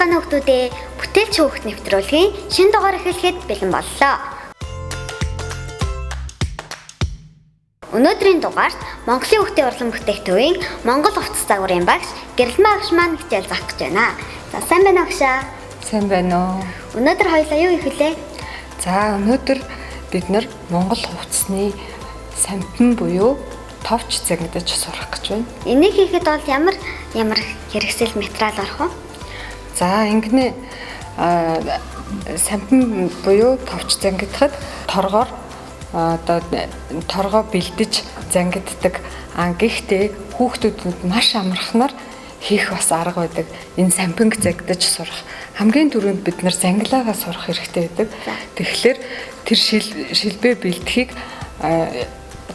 байцгаана хүүхдүүдээ. Бүтээлч хүүхд нэвтрүүлгийн шинэ дугаар эхлэхэд бэлэн боллоо. Өнөөдрийн дугаарт Монголын хүүхдийн урлан бүтээх төвийн Монгол хувцас загварын багш Гэрэлмаа агш маань хичээл заах гэж байна. За сайн байна уу агшаа? Сайн байна уу? Өнөөдөр хоёлаа юу хийх вүлээ? За өнөөдөр бид нар Монгол хувцсны сампин буюу товч зангидаж сурах гэж байна. Энийг хийхэд бол ямар ямар хэрэгсэл материал орох вэ? За ингэнэ сампин буюу товч зангидахад торгоор одоо торгоо бэлдэж зангиддаг. Гэхдээ хүүхдүүдэнд маш амархнаар хийх бас арга байдаг. Энэ сампинг зангидаж сурах. Хамгийн түрүүнд бид нар зангилаагаа сурах хэрэгтэй байдаг. Тэгэхээр тэр шилбэ бэлдэхийг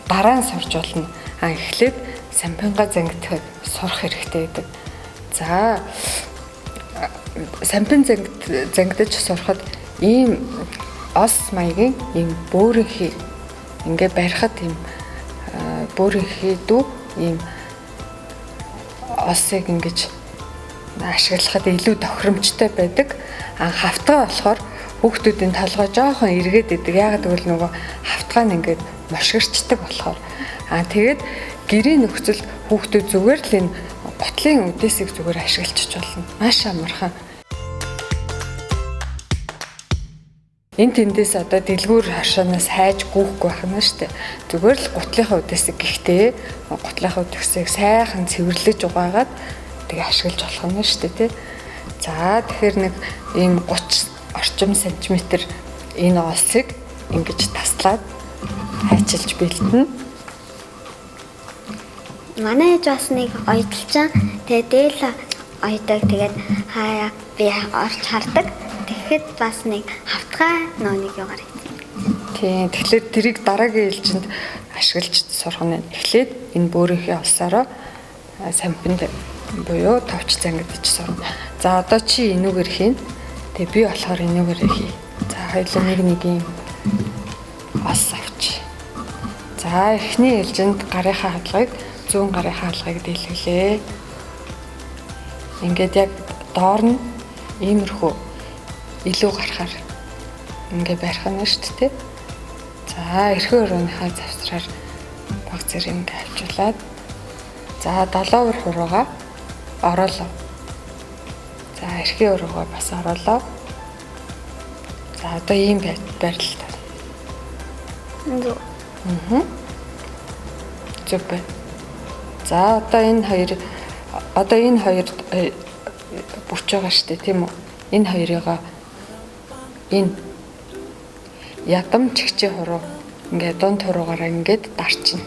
дараа нь сурч болно. Эхлээд сампингаа зангидахыг сурах хэрэгтэй байдаг. За сампин зангидаж сурахад ийм ос маягийн ийм бөөрөнхий ингээ барихад ийм бөөрөнхий дүү ийм осыг ингэж ашиглахад илүү тохиромжтой байдаг. Хавтгай болохоор хүүхдүүдийн толгой жоохон эргээд идэг. Яагаад гэвэл нөгөө хавтгай нь ингээд мошгирчдаг болохоор. Тэгээд гэрийн нөхцөлд хүүхдүүд зүгээр л энэ гутлын үдээсийг зүгээр ашиглаж болно. Маш амархан. Энэ тэндээс одоо дэлгүүр хашаанаас хайж гүйхгүй байх нь шүү дээ. Зүгээр л гутлынхаа үдээсийг гэхдээ гутлынхаа үдээсийг сайхан цэвэрлэж угаагаад тэгээ ашиглаж болох нь шүү дээ, тий. За тэгэхээр нэг ийм 30 орчим сантиметр энэ олсыг ингэж таслаад хайчилж бэлтэнэ. Манай ээж бас нэг оёдолчин тэгээ дээл оёдог, тэгээд хаяа би орч хардаг. Тэгэхэд бас нэг хавтгай нөө нэг югаар хийсэн. Тийм, тэгэхээр тэрийг дараагийн ээлжинд ашиглаж сурах нь. Эхлээд энэ бөөрийнхээ олсороо сампинд буюу товч зангидаж сурна. За одоо чи энүүгээр хийн. Тэгээ би болохоор энүүгээр хий. За хоёулаа нэг нэг юм ос авч. За эхний ээлжинд гарынхаа хаалгыг зүүн гарынхаа хаалгыг дийлгэлээ. Ингээд яг доор нь иймэрхүү илүү гарахаар ингээ барих нь шүү дээ. За эрхэн өрөөнийхөө завсраар баг зэрэг ингээ авчуулаад за долоовор хуруугаа ороолоо. За эрхийн өрөөгөө бас ороолоо. За одоо ийм байрлалтай. Зөв. Зөв байна. За одоо энэ хоёр бүч байгаа шүү дээ, тийм үү? Энэ хоёрыгаа энэ ядам чигчээ хуруу ингээ дунд хуруугаараа ингээд дарчна.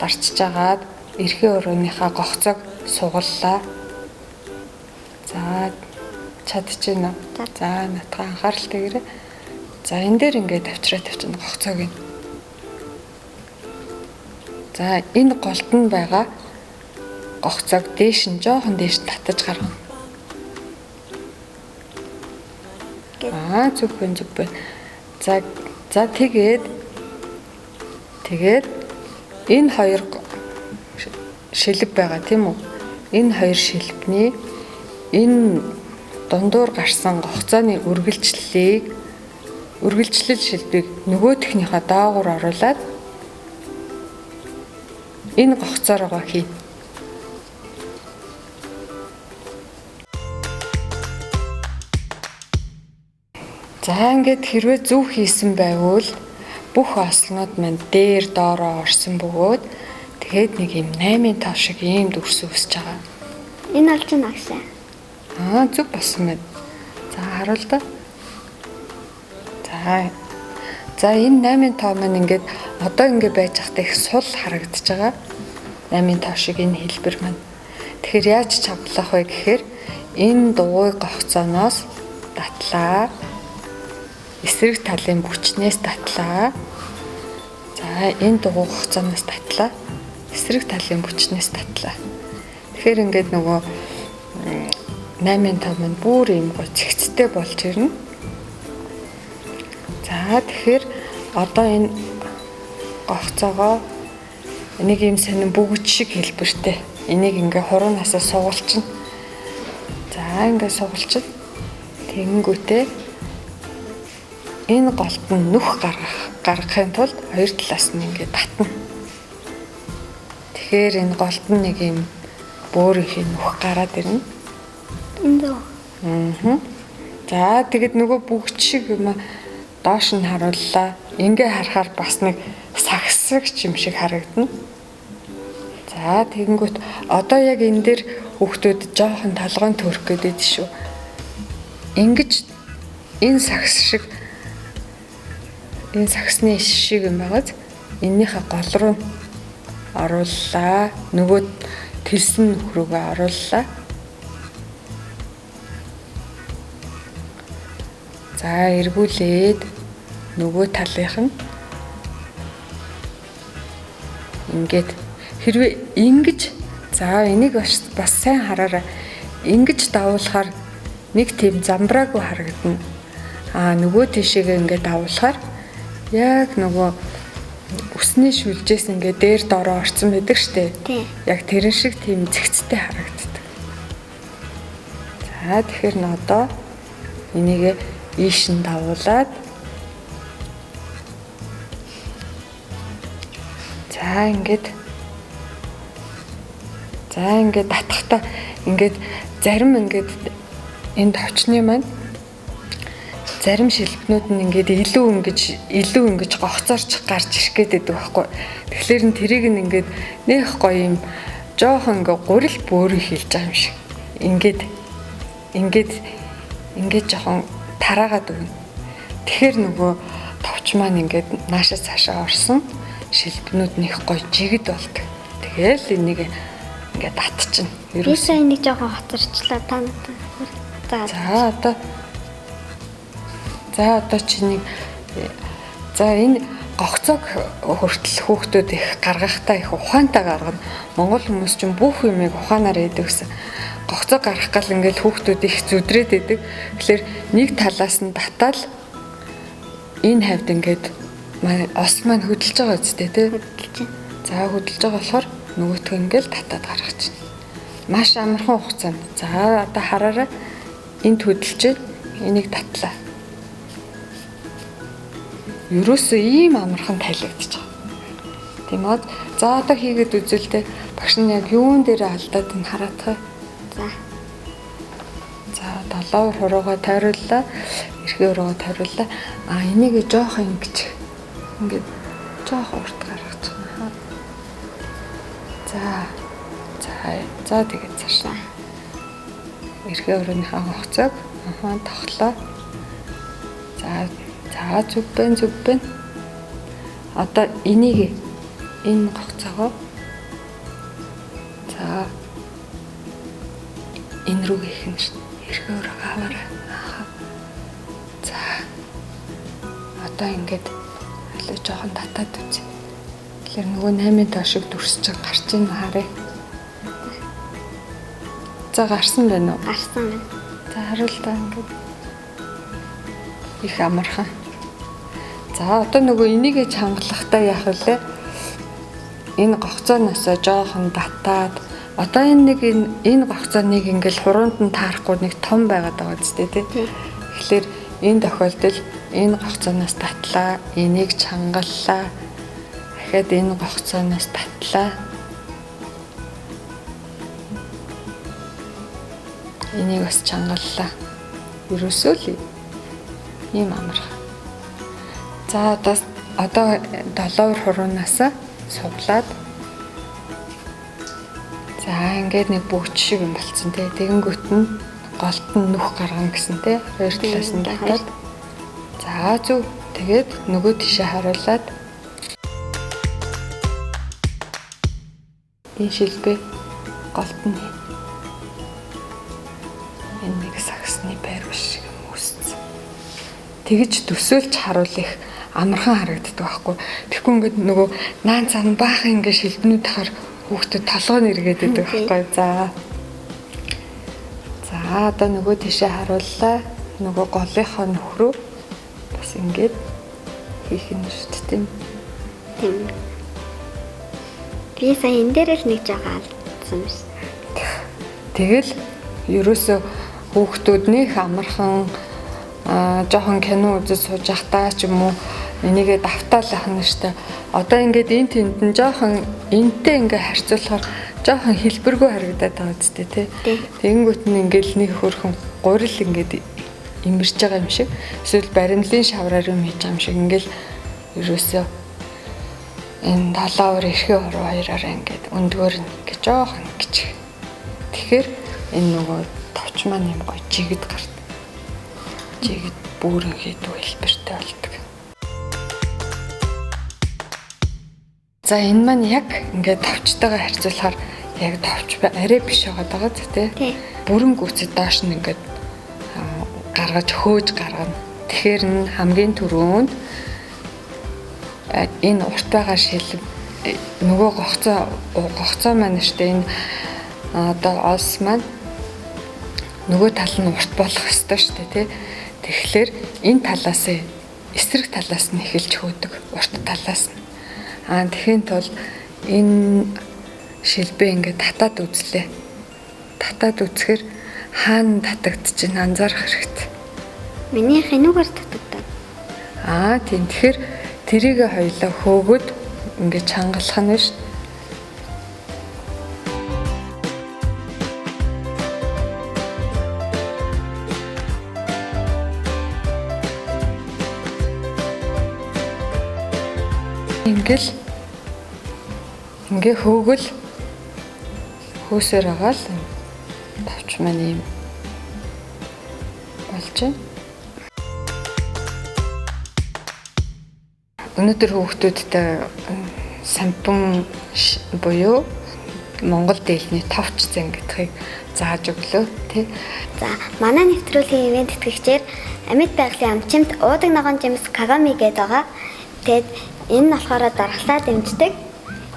Дарчиж агаад эрхийн өрөөнийхөө гогцоог сугаллаа. За чадчихэв үү? За натгаа анхаарал тэгээрэй. За энэ дээр ингээд авчраа тавьчихна гогцоог нь. За энэ голд нь байгаа гогцоог дээш нь жоохон дээш татаж гаргана. Зөв байна, зөв байна. За тэгээд энэ хоёр шилб байгаа тийм үү? Энэ хоёр шилбний энэ дундуур гарсан гогцооны үргэлжлэл шилбийг нөгөөдхнийхээ доогуур оруулаад энэ гогцоороо хий. За ингээд хэрвээ зөв хийсэн байвал бүх ослнууд маань дээр доороо орсон бөгөөд тэгээд нэг юм 8-ын тав шиг ийм дүрс үүсэж байгаа. Энэ олж нь агшаа. Зөв болсон байна. За харуул да. За энэ 8-ын тоо маань ингээд одоо ингээд байж байхдаа их сул харагдаж байгаа. 8-ын тоо шиг энэ хэлбэр маань. Тэгэхээр яаж чавлах вэ гэхээр энэ дугуй гогцооноос датлаа. Эсрэг талын бүчнээс татлаа. За энэ дугуй гогцооноос татлаа. Эсрэг талын бүчнээс татлаа. Тэгэхээр ингээд нөгөө 8-ын тоо маань бүр ийм гоо цэгцтэй болж ирнэ. За тэгэхээр одоо энэ гогцоогоо нэг ийм сонин бүгд шиг хэлбэртэй. Энийг ингээ хуруунасаа сугалчихна. За За ингээд сугалчих. Тэгэнгүүтээ энэ голд нь нүх гаргахын тулд хоёр талаас нь ингээд татна. Тэгэхээр энэ голд нь нэг юм бөөрийнхээ нүх гараад ирнэ. Энд үү? Аа. За тэгэд нөгөө бүгд шиг юм доош нь харууллаа. Ингээ харахаар бас нэг сагсагч юм шиг харагдана. За тэгэнгүүт одоо яг энэ дээр хүүхдүүд жоохон толгойн төрөх гээд байд шүү. Ингэж энэ сагс шиг энэ сагсны иш шиг юм байгааз эннийхээ гол руу орууллаа. Нөгөө тэлсэн нүх рүүгээ орууллаа. За эргүүлээд нөгөө талынх нь ингээд хэрвээ ингэж за энийг бас сайн хараарай. Ингэж давуулахаар нэг тийм замбраагүй харагдана. Аа нөгөө тийшээгээ ингээд давуулахаар яг нөгөө үсний шүлжээс ингээд дээр доороо орцсон байдаг штэ. Яг тэрэн шиг тийм зэгцтэй харагддаг. За тэгэхээр н одоо энийг ийш нь давуулаад за ингээд татахтаа ингээд зарим ингээд энэ товчны маань зарим шилбнүүд нь ингээд илүү ингэж гогцоорч гарч ирэх гээд байдаг байхгүй. Тэгэхээр нь тэрийг нь ингээд нэх гоё юм жоохон ингээд гурил бөөрийн хилж байгаа юм шиг. Ингээд жоохон тараагаад өгнө. Тэгэхээр нөгөө товч маань ингээд нааша цаашаа орсон шилбнүүд нэх гоё жигд болдог. Тэгээл энийг ингээд татчихна. Би сая нэг жоохон хоцорчлаа та надад. За одоо чи нэг за энэ гогцоог хүртэл хүүхдүүд их гаргахтаа их ухаантай гаргана. Монгол хүмүүс чинь бүх юмыг ухаанаар хийдэг гэсэн. Гогцоо гаргах гал ингээл хүүхдүүд их зүдрээд идэг. Тэгэхээр нэг талаас нь татаал энэ хавьд ингээд ос маань хөдөлж байгаа үстэй тий. За хөдөлж байгаа болохоор нөгөөтгөө ингээл татаад гаргах чинь. Маш амархан хугацаанд. За одоо хараарай. Энд хөдөлж энийг татлаа. Ерөөсөө ийм амархан тайлагдчих. Тийм үү? За одоо хийгээд үзэлтэй багш нь яг юун дээр алдаад энэ хараадах. За. За долоор хуруугаа тойрууллаа. Эрхээ хуруугаа тойрууллаа. А энийг жоохон ингэж ингээд жоохон урт гаргачих. За. За тэгээд цаашаа. Эрхээ хурууныхаа хугацааг тохлоо. За зүг байна. Одоо энийг энэ гогцоогоо за энэ рүү хийх нь шүү. Эрхээ өрөөгөө аваарай. За одоо ингээд алуу жоохон татаад үзье. Тэгэхээр нөгөө 8-ын тоо шиг дүрс чинь гарч ийн харъя. За гарсан байна уу? Гарсан байна. За харуул та ингээд их амархан. За одоо нөгөө энийгээ чангалахдаа яах вэ? Энэ гогцооноосоо жоохон татаад одоо энэ нэг энэ гогцоо нэг ингээл хуруунд нь таарахгүй нэг том байгаад байгаа үстэй тий. Тэгэхээр энэ тохиолдолд энэ гогцооноос татлаа, энийг чангаллаа. Дахиад энэ гогцооноос татлаа. Энийг бас чангаллаа. Ерөөсөө л ийм амархан. За одоо долоор хуруунаас суглаад за ингээд нэг бүгд шиг юм болцсон тий. Тэгэнгүүт нь голд нь нүх гаргана гэсэн тий. Хоёр талаас нь татаад. За зөв. Тэгээд нөгөө тишээ харуулад энэ шилбэ голд нь энэ нэг сагсны байр шиг юм үүссэн. Тэгэж төсөөлж харуул их амархан харагддаг байхгүй. Тэгэхгүй ингээд нөгөө наан цаана баахан ингээд шилбэнүүд тахаар хүүхдүүд толгой нь эргээд байдаг байхгүй. За. За одоо нөгөө тишээ харууллаа. Нөгөө голынхоо нөх рүү бас ингээд хийх нь шүү дээ тийм. Тийм. Би сая энэ дээр л нэг жоохон алдсан юм шиг. Тэгэл ерөөсөө Хүүхдүүд нэх амархан жоохон кино үзэж сууж байхдаа ч юм уу энийгээ давтаал ах нь штэ. Одоо ингээд энэ тэнд нь жоохон энтэй ингээ харьцуулахаар жоохон хэлбэргүй харагдаад байгаа үстэй тий. Тэгэнгүүт нь ингээл нэг хөрхөн гурил ингээд имэрч байгаа юм шиг эсвэл баримлын шавраар юм хийж байгаа юм шиг ингээл ерөөсөө энэ долоовор эрхээ хуруу хоёроор ингээд өндгөөр нь ингээд жоохон ингэж. Тэгэхээр энэ нөгөө товч маань юм гоё жигэд гардаг. Жигэд бүрэн хийдүү хэлбэртэй болдог. За энэ маань яг ингээд товчтойгоо харьцуулахаар яг товч арай биш байгаа даа тий. Бүрэн гүцэд доош нь ингээд гаргаж хөөж гаргана. Тэгэхээр нь хамгийн түрүүнд энэ урт байгаа шилб нөгөө гогцоо маань штэ энэ одоо олс маань нөгөө тал нь урт болох ёстой штэ тий. Тэгэхээр энэ талаас эсрэг талаас нь эхэлж хөөдөг урт талаас нь. Аа тэгэхийн тулд энэ шилбээ ингээд татаад үзлээ. Татаад үзэхээр хаана татагдчихээн анзаарах хэрэгтэй. Минийх энүүгээр татагдав. Аа тийм. Тэгэхээр тэрийг хоёлаа хөөгөөд ингээд чангалах нь шүү дээ. Ингээл ингээ хөөгөл хөөсөр байгаа л товч маань ийм болж байна. Өнөөдөр хүүхдүүдтэй сампун буюу Монгол дээлний товч зэн гэдгийг зааж өглөө тий. За манай нэвтрүүлгийн ивээн тэтгэгчээр амьд байгалийн амчимт уудаг ногоон жимс Кагами гэдэг байгаа. Тэгээд энэ нь болохоор дархлаа дэмждэг.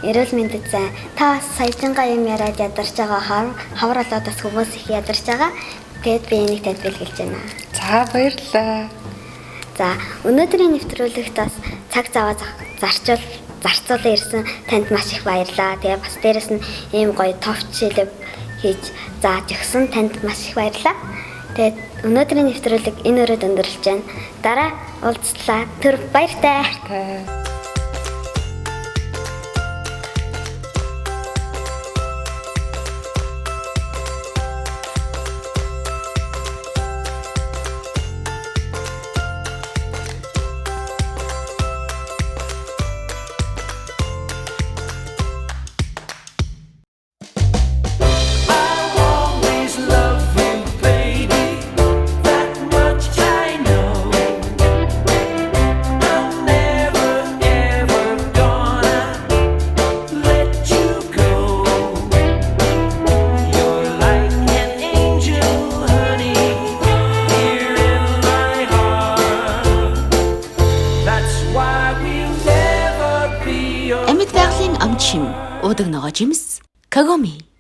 Эрүүл мэндэд зай. Та бас саяжингаа юм яриад ядарч байгаа хавар болоод бас хүмүүс их ядарч байгаа. Тэгээд би энийг танд бэлгэлж байна. За баярлалаа. За өнөөдрийн нэвтрүүлэгт бас цаг зав зарцуулан ирсэн танд маш их баярлалаа. Тэгээ бас дээрэс нь ийм гоё товч шилэв хийж зааж өгсөн танд маш их баярлалаа. Тэгээд өнөөдрийн нэвтрүүлэг энэ өрөөд өндөрлөж байна. Дараа уулзлаа. Түр баяртай. Амьд байгалийн амт шим уудаг ногоо жимс Кагоми.